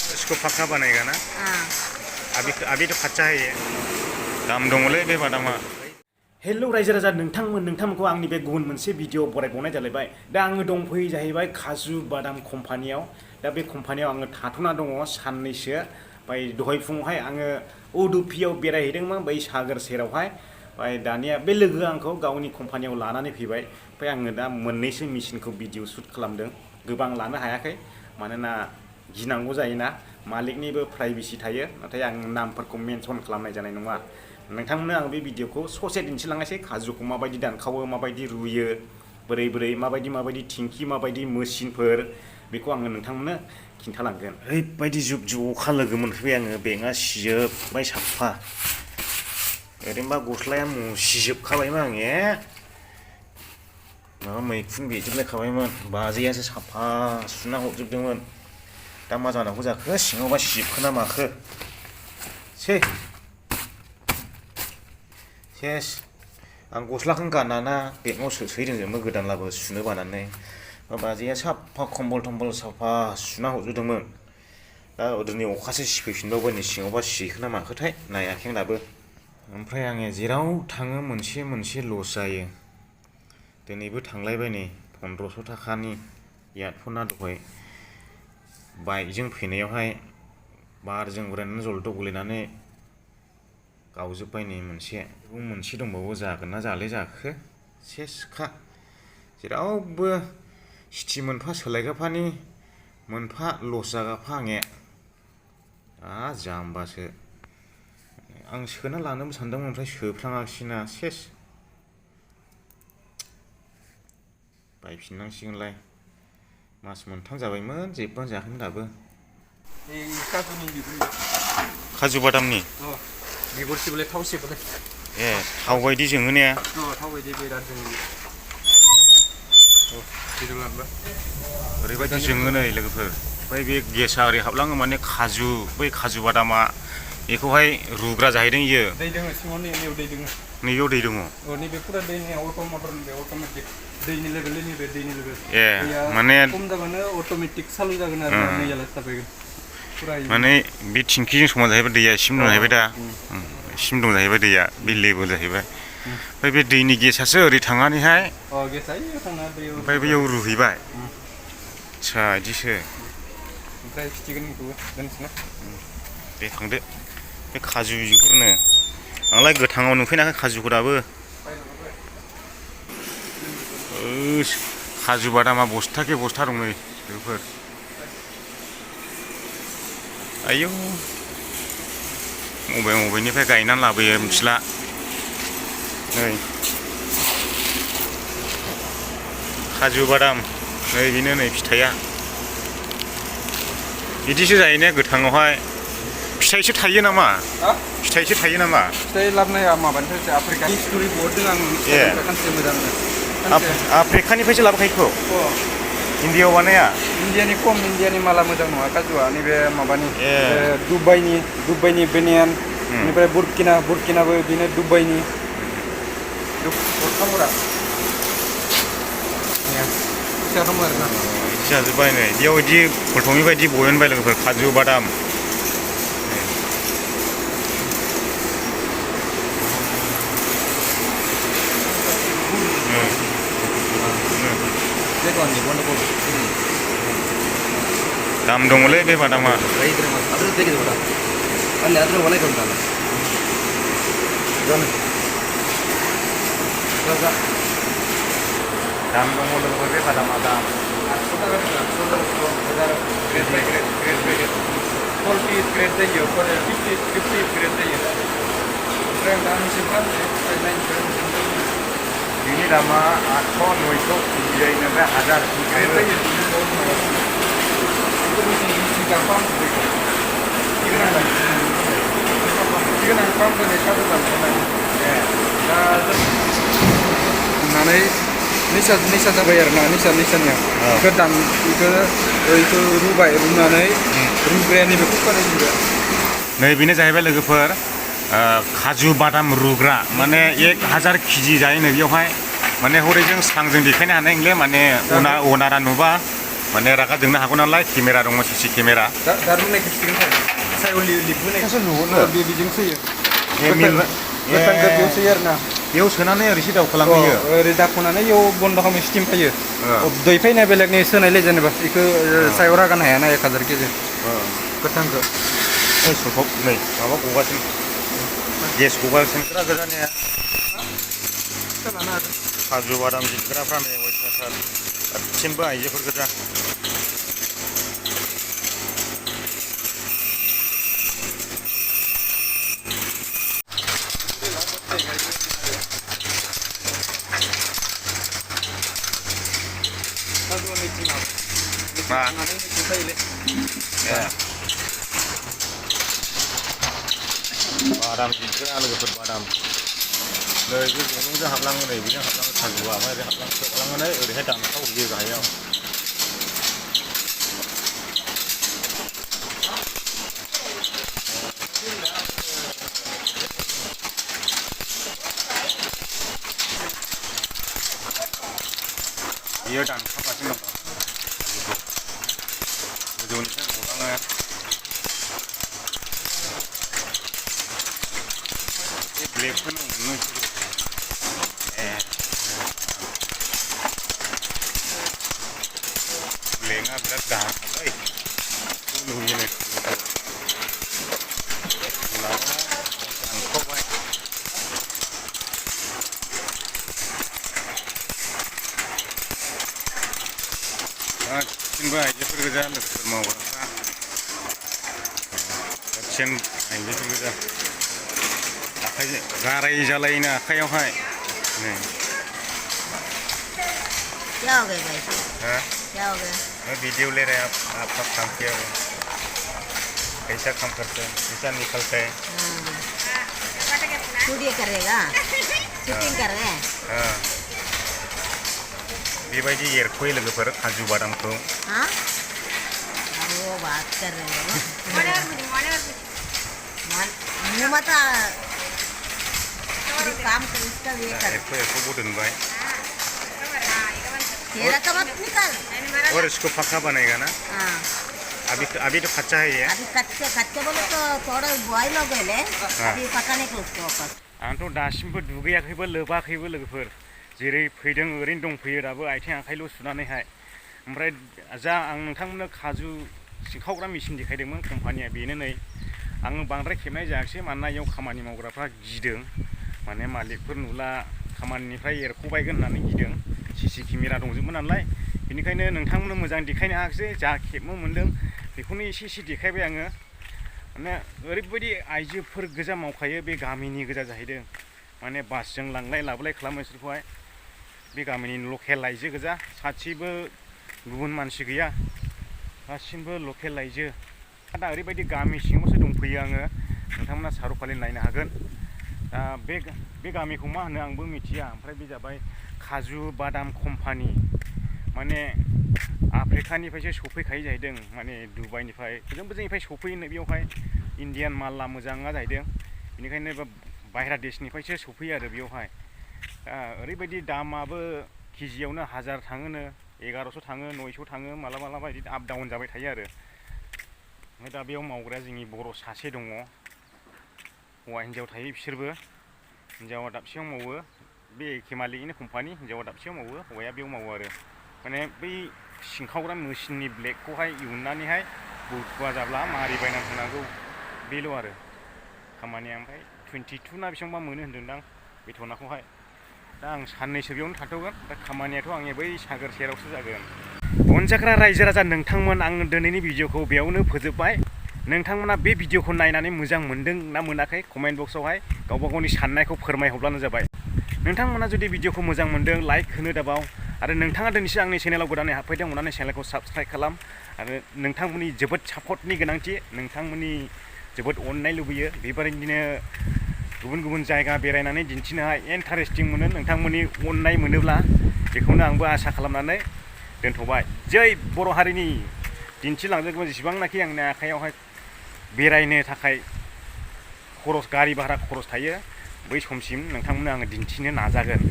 इसको पक्का बनाएगा ना? अभी तो कच्चा है ये। दाम दंलै बे बादामा। हेलो रायजो राजा नोंथांमोनखौ आंनि बे गुबुन मोनसे भिडिअ बरायबावनाय जालायबाय। दा आङो दंफैयो जाहैबाय काजु बादाम कम्पानियाव। दा बे कम्पानियाव आङो थाथ'ना दङ साननैसो। ओमफ्राय दहाय फुङावहाय आङो उडुपियाव बेरायहैदोंमोन बै सागर सेरावहाय। ओमफ्राय दानिया बे लोगोआ आंखौ गावनि कम्पानियाव लानानै फैबाय। ओमफ्राय आङो दा मोननैसो मेसिनखौ भिडिअ शुट खालामदों। गोबां लानो हायाखै मानोना गिनांगौ जायोना मालिकनिबो प्राइभेसि थायो। नाथाय आं नामफोरखौ मेनसन खालामनाय जानाय नङा। नोंथांमोननो आं बे भिडिअखौ ससे दिन्थिलांनोसै काजुखौ माबायदि दानखावो माबायदि रुयो बोरै माबायदि थिंखि माबायदि मेसिनफोर बेखौ आङो नोंथांमोननो खिन्थालांगोन। ओरैबायदि जुब जुब अखा लोगो मोनफैबाय आङो बेंकआ सिजोबबाय साफा। ओरैनोबा गस्लाया मुसिजोबखाबायमोन आङो माबा मैखुन बेजोबलायखाबायमोन। बाजैयासो साफा सुना हरजोबदोंमोन। दा मा जानांगौ जाखो सिङावबा सिजोबखो ना माखो सेस आं गस्लाखौनो गाननाना बेगाव सोहैदोंजोंबो गोदान लाबो सुनो बानानै। बाजैया साफा कम्बल टम्बल साफा सुना हरजोबदोंमोन। दा दिनै अखासो सिफैफिनबावबाय नै सिङावबा सिहैखो ना माखोथाय नायाखै आं दाबो। ओमफ्राय आङो जेराव थाङो मोनसे लस जायो। दिनैबो थांलायबाय नै 1500 थाखानि इयारफना दहाय बाइकजों फैनायावहाय बारजों उरायनानै जलदब गोलैनानै गावजोब्बाय नै मोनसे दंबावो जागोन ना जाले जाखो सेसखा। जेरावबो सिटि मोनफा सोलायगाफानि मोनफा लस जागाफा आंने जाम्बासो। आं सोना लानोबो सानदोंमोन ओमफ्राय सोफ्लाङाखिसैना सेस बायफिननांसिगोनलाय। मास मोनथाम जाबायमोन जेबोआनो जायाखैमोन दाबो। काजु बादामनि बिगुरसिबोलाय थाव सेबोलाय ए थाव बायदि जोङो ने? थाव बायदि बिराद जोङो ओरैबायदि जोङो नै लोगोफोर। ओमफ्राय बे गेसा ओरै हाबलाङो माने बै काजु बादामा बेखौहाय रुग्रा जाहैदों इयो। दै दङ सिङाव नैयाव दै दङ। नैयाव दै दङ। नैबे फुरा दैनि अट' मटर अट'मेटिक दैनि लेभेल ए माने खम जाबानो अट'मेटिक चालु जागोन आरो नैयालाय थाबायगोन फुरा। माने बे थिंखिजों समान जाहैबाय दैया सिम दं जाहैबाय दा सिम दं जाहैबाय दैया बे लेभेल जाहैबाय। ओमफ्राय बे दैनि गेसासो ओरै थांनानैहाय ओमफ्राय बैयाव रुहैबाय। आच्छा बिदिसो। ओमफ्राय फिथिगोन बेखौबो दोनसैना दे थांदो बे काजु बिगुरनो। आंलाय गोथाङाव नुफैनायाखै काजुखौ दाबो। काजु बादामा बस्थाखे बस्था दं नै लोगोफोर। आयौ बबेनिफ्राय गायनानै लाबोयो मिथिला। नै काजु बादाम नै बेनो नै फिथाइया बिदिसो जायो ने गोथाङावहाय? फिथाइसो थायो नामा? फिथाइसो थायो नामा? फिथाइ लाबोनाया माबानिफ्रायसो आफ्रिकानि स्ट'रि बहुद दं आं सानसे मोजांनो। आफ्रिकानिफ्रायसो लाबोखायोखौ इन्डियाआव बानाया? इन्डियानि माला मोजां नङा काजुआ। नैबे माबानि दुबाइनि बेनियान बेनिफ्राय बुरकिनाबो बिदिनो दुबाइनि गरखाफोरा फैसा दङ आरोना। बिदि जाजोब्बाय नै बेयाव बिदि फट'नि बायदि बयनबाय लोगोफोर काजु बादाम। दाम दङलै बे बादामा। दाम दङ लोगोफोर बे बादामा दाम। बिनि दामा 800 900 केजि जायो ओमफ्राय 1000 होननानै निसा जाबाय आरोना निसानिया बेखौ रुबाय रुनानै रुग्राया नैबेखौ बानायजोबबाय। नै बेनो जाहैबाय लोगोफोर काजु बादाम रुग्रा माने 1000 केजि जायो नै बेयावहाय। माने हरैजों सांजों देखायनो हानाय नंले माने अनारा नुबा माने रागा जोंनो हागौ नालाय केमेरा दङ सीसी केमेरा दा रुनायखौ सिगोन सायाव लिरबोनाय कसो नुहुरनो बेजों सोयो गोथांखौ बेयाव सोयो आरो ना बेयाव सोनानै ओरैसो दावखोलांहोयो ओरै दाखुनानै इयाव बन्द खालामो स्टिम फैयो दै फैनाय बेलेगनि सोनायलाय जेनेबा बेखौ सायाव रागानो हायाना 1000 केजि गोथांखौ सफब नै माबा गगासिनो गेस गगासिनो गोजानिया काजु बादाम जिग्राफ्रानो अयथासार गासिनबो आइजोफोर गोजा बादाम जिग्रा लोगोफोर बादाम नै बे गंजों हाबलाङो नै बेजों हाबलाङो काजुआ ओमफ्राय ओरै हाबलांनानै ओरैहाय दानखावहैयो गाहायाव बियो दानखावगासिनो दं गोजौनिफ्राय गलाङो ब्लेकखौनो हमनो ब्लेकआ बिराद गाहामलै नुयोनो दानखावबाय गासिनबो आइजोफोर गोजा लोगोफोर मावग्राफ्रा गासिन आइजोफोर गोजा आखाइजों गाराय जालायोनो आखाइयावहाय नै क्या हो गया भाई हाँ क्या हो गया मैं वीडियो ले रहे हैं आपका काम किया हुआ कैसा काम करते हैं कैसा निकलते हैं स्टूडियो करेगा शूटिंग कर रहे हैं हाँ बेबायदि एरख'यो लोगोफोर काजु बादामखौ हाँ वो बात कर रहे हो मुँह मत काम कर इसका ये कर एरख' दोनबाय तेरा का मत निकाल और इसको पक्का बनेगा ना हाँ अभी तो कच्चा है ये अभी कच्चे कच्चे बोले तो थोड़ा बॉयल हो गए ले अभी पकाने को उसको वापस आंथ' दासिमबो दुगैयाखैबो लोबाखैबो लोगोफोर जेरै फैदों ओरैनो दंफैयो दाबो आथिं आखाइल' सुनानैहाय ओमफ्राय जा आं नोंथांमोननो काजु सिंखावग्रा मेचिन देखायदोंमोन कम्पानिया बेनो नै आङो बांद्राय खेबनाय जायाखिसै मानोना इयाव खामानि मावग्राफ्रा गिदों माने मालिकफोर नुला खामानिनिफ्राय एरख'बायगोन होननानै गिदों सीसी केमेरा दंजोबो नालाय बेनिखायनो नोंथांमोननो मोजां देखायनो हायाखिसै जा खेबनो मोन्दों बेखौनो एसे एसे देखायबाय आङो माने ओरैबायदि आइजोफोर गोजा मावखायो बे गामिनि गोजा जाहैदों माने बासजों लांलाय लाबोलाय खालामो बिसोरखौहाय बे गामिनि लकेल आइजो गोजा सासेबो गुबुन मानसि गैया गासिबो लकेल आइजो दा ओरैबायदि गामि सिङावसो दंफैयो आङो नोंथांमोना सार'खालि नायनो हागोन दा बे गामिखौ मा होनो आंबो मिथिया ओमफ्राय बे जाबाय काजु बादाम कम्पानि माने आफ्रिकानिफ्रायसो सफैखायो जाहैदों माने दुबाइनिफ्राय बोजोंनिफ्राय सफैयो बेयावहाय इण्डियान मालआ मोजाङा जाहैदों बेनिखायनो बाहेरा देशनिफ्रायसो सफैयो आरो बेयावहाय ओरैबायदि दामाबो केजियावनो 1000 थाङोनो 1100 थाङो 900 थाङो मालाबा बिदि आप डाउन जाबाय थायो आरो ओमफ्राय दा बेयाव मावग्राया जोंनि बर' सासे दङ हौवा हिन्जाव थायो बिसोरबो हिन्जावा दाबसेयाव मावो बे एखे मालिकनिनो कम्पानि हिन्जावा दाबसेयाव मावो हौवाया बेयाव मावो आरो माने बै सिंखावग्रा मेचिननि ब्लेकखौहाय इउननानैहाय बुथुवा जाब्ला मारि बायनानै होनांगौ बेल' आरो खामानिया ओमफ्राय 22 ना बेसेबांबा मोनो होन्दोंदां बेथनाखौहाय दा आं साननैसो बेयावनो थाथ'गोन दा खामानियाथ' आंनि बै सागोर सेरावसो जागोन अनजाग्रा रायजो राजा नोंथांमोन आं दिनैनि भिडिअखौ बेयावनो फोजोबबाय नोंथांमोना बे भिडिअखौ नायनानै मोजां मोन्दों ना मोनाखै कमेन्ट बक्सआवहाय गावबा गावनि साननायखौ फोरमायहरब्लानो जाबाय नोंथांमोना जुदि भिडिअखौ मोजां मोन्दों लाइक होनो दाबाव आरो नोंथाङा दिनैसो आंनि चेनेलाव गोदानै हाबफैदों अननानै चेनेलखौ साबस्क्राइब खालाम आरो नोंथांमोननि जोबोद सापर्टनि गोनांथि नोंथांमोननि जोबोद अननाय लुबैयो बेबायदिनो गुबुन गुबुन जायगा बेरायनानै दिन्थिनोहाय इन्टारेस्टिं मोनो नोंथांमोननि अननाय मोनोब्ला बेखौनो आंबो आसा खालामनानै दोनथ'बाय जै बर' हारिनि दिन्थिलांजोबो जेसेबांनाखि आंनि आखायावहाय बेरायनो थाखाय खरस गारि भारा खरस थायो बै समसिम नोंथांमोननो आङो दिन्थिनो नाजागोन